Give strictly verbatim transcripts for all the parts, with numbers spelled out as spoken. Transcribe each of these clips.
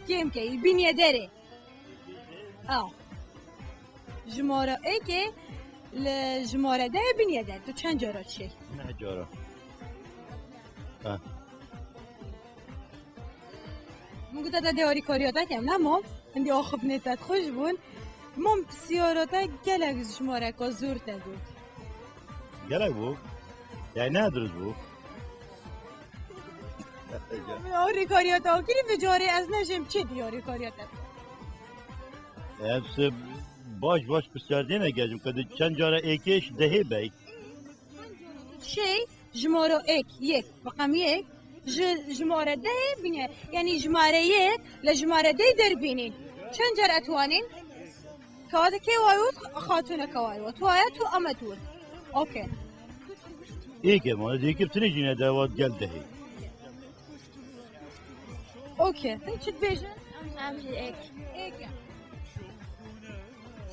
Kêm ke, bîniye derê. Aw. Jimara êkê li jimare dehê bîniye der. Tu çend cara çêy? Neh cara. Ha. Min gote te diyarîkariya te kem, ne mam? Hindî axiftinê te xweş bûn. Mam pisyara te gelek ji jimareka zor te got. Gelek bû. Yani ne dirust bû? Min diyarîkariya te kirî, vê carê ez nejêm çi diyarîkariya te. Em se baş baş pisyar dê negerim, ke di çend cara êkê ji dehê bey. Şey, jimaro êk, yek, rakam yek, ji jimare dehê bîne, yani jimare yek, le jimare dehê derbînî. Çend car etwanîn? Kawate kê wayo, xatûne ke wayo. Tu waya, tu ame tu. Okey. Êkê ma, dêkir tinê jîne dewa gel dehê. Okey. Hûn çi dibêjin? Em jî êk. Êk e.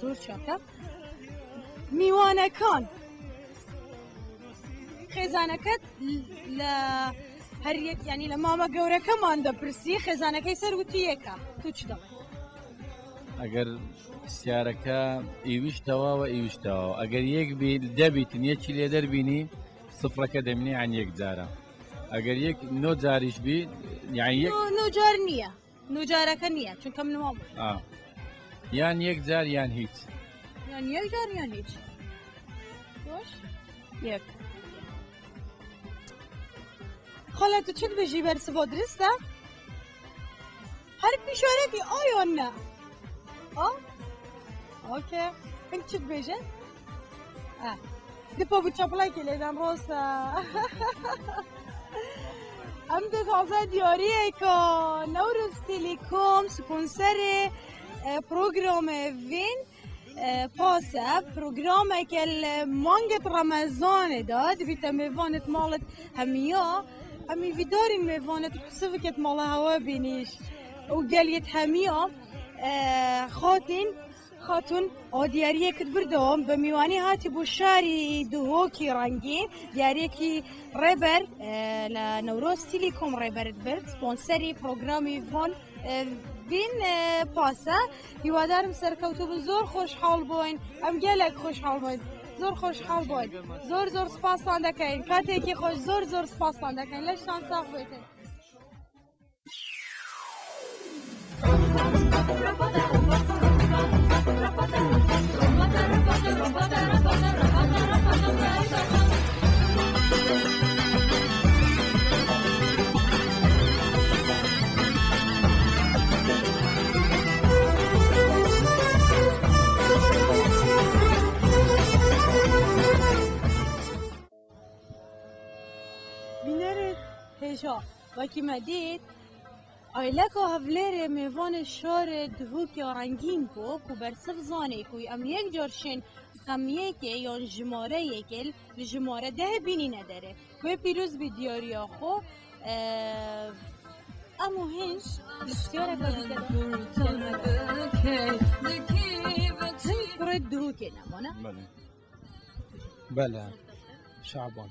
Zor çak e. Mîwanekan. Xêzaneket li her yek, yani li mama gewrekeman de pirsî, xêzanekey ser witî yek e. Tu çi dibê? Eger pisyareke îwiş tewa ve, îwiş tewa ve. Eger yek bî, de bîtin, yek çî lê derbînî, sifreke demînî, yani yek cara. Eger yek no carîş bî, yani yek No, no car niye. No careke niye. Çünkü min wan A. Yan yek car yan hiç. Yan yek car yan hiç. Baş? Yek. Xala, tu çi dibêjî bersiva dirist e? Her pişarekî a yan ne? A? Okey. Him çi dibêje? Eh. Dipo bu çaplayekê lêdan rosa. Em dê taze diyariyeka Newroz Telecom sponserê, e, programê vîn. E, pase programeke li manget Remezanê de dibîte mêvanet malet hemiya. Em î vîdarîn mêvanet siviket mala hewa bînîş û geliyet hemiya, e, xatîn, xatûn, a diyariyek dibir dewam bi mîwanî hatî bo şarî Duhokî rengîn, diyariyekî rêber, e, li Newroz Telecom rêber dibir, sponserî programî van E, vîn, e, pase. Hîwadarim serkewtû bin. Zor xweşhal bûyn. Em gelek xweşhal bûyn. Zor xweşhal bûyn. Zor zor spastan dekeyn. Katekî xweş, zor zor spastan dekeyn. Leştan sax bêtin. Bînerê hêja, wekî me dît, ayleka Hevlêrê mêvanê şarê Duhokê rengîn bû ku bersiv zanê ku em yek car şên rexemiyekê yan jimareyekê li jimare dehê bînîne derê. Wê pîroz bî diyariya xwe, e, em û hîn ji pisyareke bî te. Hûn kurê Duhokê ne, wana? Belê. Bele. Şaban.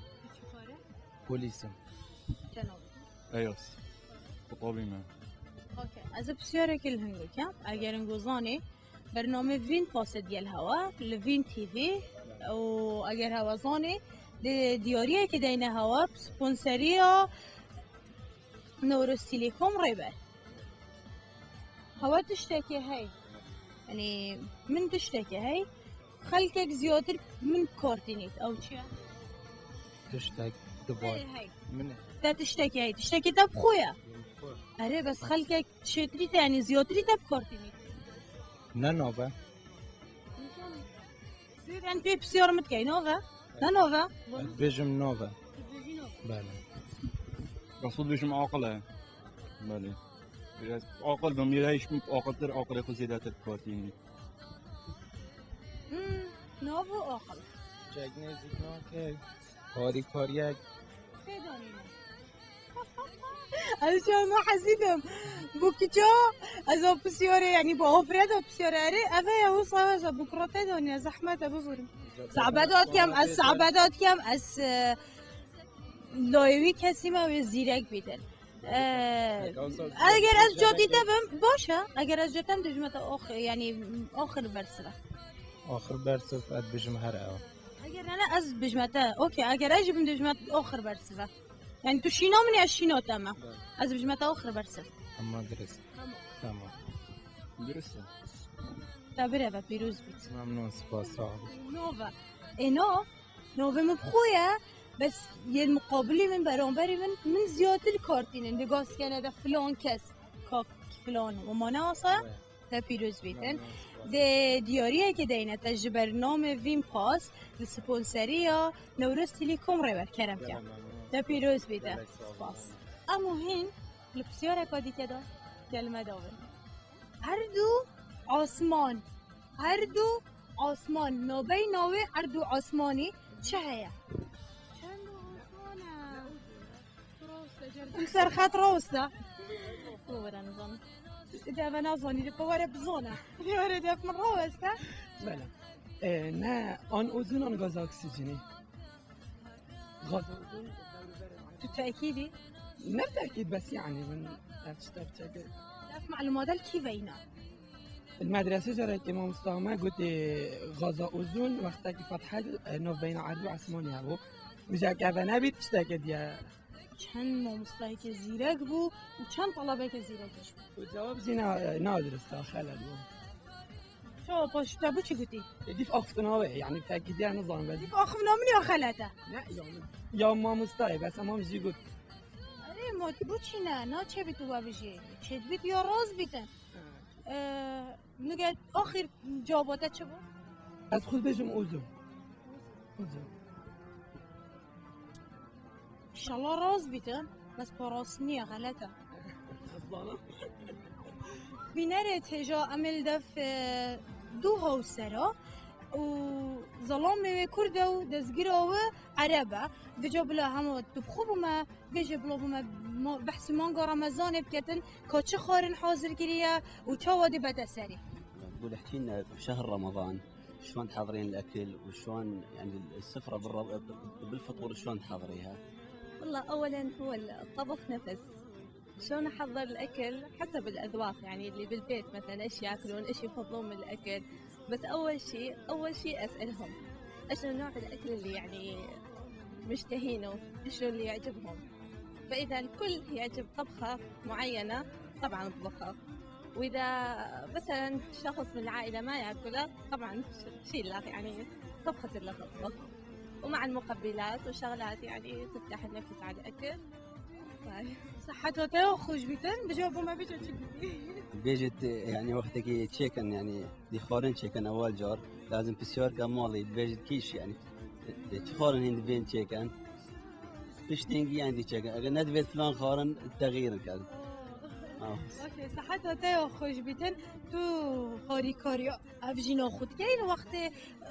Polîsim. Çend ol? Eyas. Xutabî me. Okey. Ez ê pisyareke li hingû kem. Eger hingû zanê, bername vîn pase diye li hewa, li Vîn T V. Û eger hewa zanê, di diyariyekê deyne hewa, sponseriya Newroz Telecom rêber. Hewa tiştekê hey. Yanî min tiştekê hey. Xelkek ziyatir min kartînît. Ew çi ye? Tiştek, dibay. Hey, hey. Min e. Te tiştekê hey. Tiştekê te bi xwe ye. Erê, bes xelkek çêtirî te, yanî ziyatirî te bi kartînît. Ne nave? Sî em pê pisyar min dikey, nov e? Ne nov e? Dibêjim nov e. Belê. Resul dibêjim aqil e. Belê. Biraz aqil bim, yê hiç aqiltir, aqilê xwe zêdetir dikatî. Hmm, nav û aqil. Çek nêzîk nake. Harîkariyek. Pê danîne. Ez şahma hezîdim. Bu kiça, ez o pisyarê, yani bu ofre de pisyarê. Erê, eve ya wisa wisa bu kurate de ne zahmet e, bibûrim. Sabe dot kem, ez sabe dot kem, ez, e, loywi kesîme ve zîrek bidin. Ee, eger ez cadî te bim, baş e. Eger ez cadî te bim, dijme te ox-, yani oxir bersive. Oxir bersiv, ez dibêjim here ew. Eger ne, ne, ez bijme te. Okey, eger ez jî bim dijme te oxir bersive. Yani tu şîna min ya şîna te me. Evet. Ez bijme te oxir bersiv. Tamam, dirist. Tamam. Tamam. Dirist e. Te bireve, pîroz bît. Memnun, spas, sağ ol. Nove. E, nov? Navê min bi xwe ye, bes yên muqabilî min, beramberî min, min ziyatir kar tînin. Digas kene de filan kes, kak filan, û ma ne asa, Evet. te pîroz bîtin. Memnun, spas. Dê diyariyekê deyne te ji bernamê Vîn Pas, li sponseriya Newroz Telecom rêber, kerem ke. Gelek memnun. Te pîroz bîte. Gelek sağ ol. Spas. Em û hîn li pisyareka dîke de kelime davin. Erd û asman. Erd û asman. Navbeyna wê erd û asmanî çi heye? Çend asman e? Rast e, ceribî. Em ser xet rast e. Were nizan. Dê eve nazanî, dê were bizana. Dê were def min raweste. Bele. E, ne, an ozon an gaza oksijeni. Gaza ozon. Tu tekîdî? Ne tekîd, bes yani min ev tişta biçe kir. Ev malûmat el kî veyna? Li medresê carekê mamosta me gotê gaza ozon wextekî fethe, e, navbeyna erd û esmanê hebû. Mijek eve nebît tiştekê diye. Çend mamostayeke zîrek bû û çend talebeke zîrek jî bû. Û cewab jî na, na dirist e, xelet bû. Çawa paş te bû çi gotî? E, dîf axiftina wê, yani tekîdiya nizanim ez. Dîf axiftina min ya xelet e. Ne, yani, ya mamostayê, bes hemam jî got. Erê, ma tu bû çi ne? Na çêbî tu we bijî. Çêdibît ya rast bîtin. Ha. E, Nûke axir cewaba te çi bû? Ez xwe dibêjim ozon. Ozon. Înşallah rast bîtin, bes pa rast niye, xelet e. Bînerê têja em ê li def, e, du hawsera û zelamê wê kurd e û dezgira wê ereb e. Vêca bila hema tu bi xwe bûme, Vêjê bila bûme ma-, behsî manga Remezanê biketin, ka çi xwarin hazir kiriye û çawa dê bete serî. بقول احكي لنا شهر رمضان، شلون تحضرين الأكل وشلون يعني السفرة بالر-، بالفطور شلون تحضريها؟ والله أولًا هو الطبخ نفس. شلون أحضر الأكل؟ حسب الأذواق، يعني اللي بالبيت مثلًا إيش ياكلون، إيش يفضلون من الأكل. بس أول شي، أول شي أسألهم إيش نوع الأكل اللي يعني مشتهينه، إيش اللي يعجبهم. فإذا الكل يعجب طبخة معينة، طبعًا أطبخها. وإذا مثلًا شخص من العائلة ما ياكله، طبعًا ش-، شيل له يعني طبخة اللي تطبخ. ومع المقبلات وشغلات يعني تفتح النفس على الأكل. Sihet te ya xweş bîtin, bi cevabê me bêje çi gotî? Bêjit, yani wextekî çêkin, yani dî xwarin çêkin ewel car, lazim pisyar ke malî, bêjit kîş, yani çi xwarin hîn divên çêkin, piştî hîn dî çêkin. Eger nedivêt filan xwarin, texîr kin. Ha. Okey, sihet te ya xweş bîtin. Tu harîkariya ev jîna xwe dikey li wextê,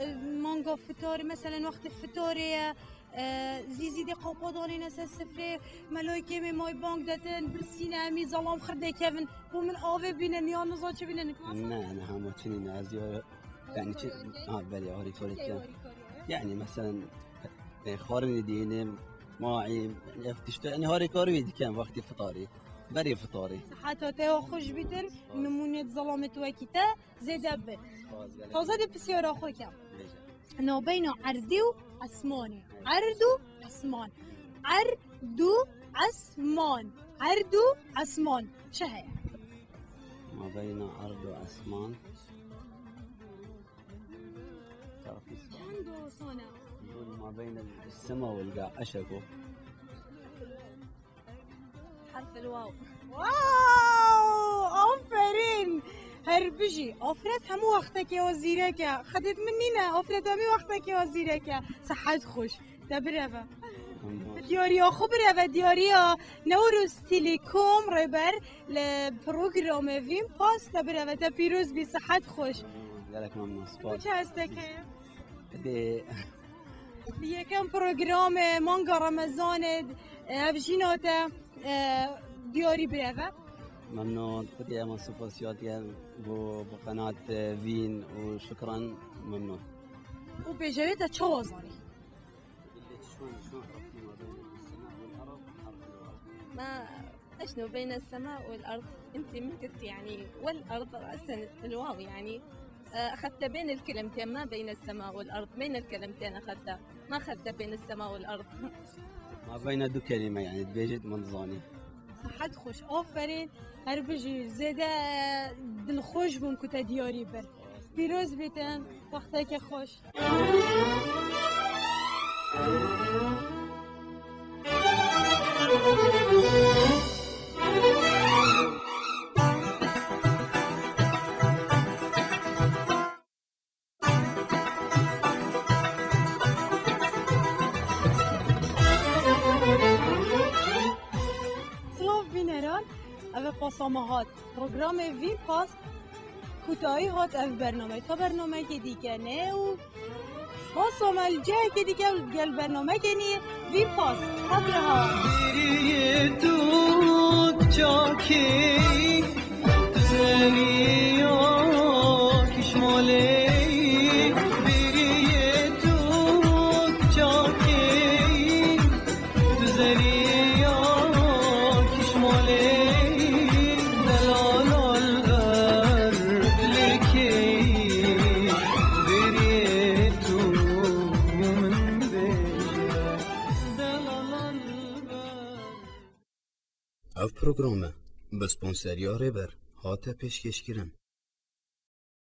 e, manga fitarê, meselen wextê fitarê ye, Ee, zî zî dê qapa danîne ser sifrê, melayê kêmê may bang detin, birsîne, emî zelam xir dê kevin, bo min avê bînin, ya niza çi bînin, nik masa? Ne, ne, hema çinî ne, ez ya, yani çi, ha, belê, harî tuvalet ya. Yani, mesela, e, xwarinê dînim, maî, ev tişta, yani, harî karî wî dikem wextî fitarî, berê fitarî. Sihet te ya xweş bîtin, nimûnê zelamê tu wekî te, Zêde bi. Taze de pisyara xwe kem. Navbeyna erdê û esmanê. Erd û esman. Erd û esman. Erd û esman. Çi heye? Mabeyna erd û esman. Çend dosan e? Mabeyna sema û lga eşeko. Herfil waw. Wow! Aferîn! Her bijî. Afret hemû wextekê wa zîrek e. Xedêt min nîne. Afret hemî wextekê wa zîrek e. Sihet xweş. Te bireve. Diyariya xwe bireve. Diyariya Newroz Telecom rêber li programê Vîn Pas te bireve. Te pîroz bî. Sihet xweş. Gelek memnun. Spas. Çi hesteke ye? Dê. Li yekem programê manga Remezanê, e, ev jîna te, e, diyarî bireve. Memnun, xwedî ema spas yatiye bo, bo qenat, e, Vîn û şukran, memnun. Û pêjewê te çawa zanî? ما شنو بين السماء والأرض؟ أنت من قلت يعني والأرض رأسا الواو يعني، آه، أخذت بين الكلمتين، ما بين السماء والأرض، بين الكلمتين أخذت، ما أخذت بين السماء والأرض. ما بين دو كلمة يعني، دبيجت من ظاني. Sihet xweş, aferin. Her bijî, zêde dilxweş bûm ku te diyarî bir. Pîroz bîtin, wexteke xweş. Silav bîneran, ev e pasa me hat. Programê Vîn Pas kutayî hat ev bername. Ta bernameyekê dîke ne û pasa me li cihekê dîke û gel bernameyekê nî Vîn Pas. Hat reha. Bêrê tu çakê, tu zerîya kişmalê, bêrê tu çakê, tu zerîya kişmalê, delal al ber dilekê, bêrê tu min bêje, delal al ber. Ev program e bi sponseriya Rêber hate pêşkêşkirin.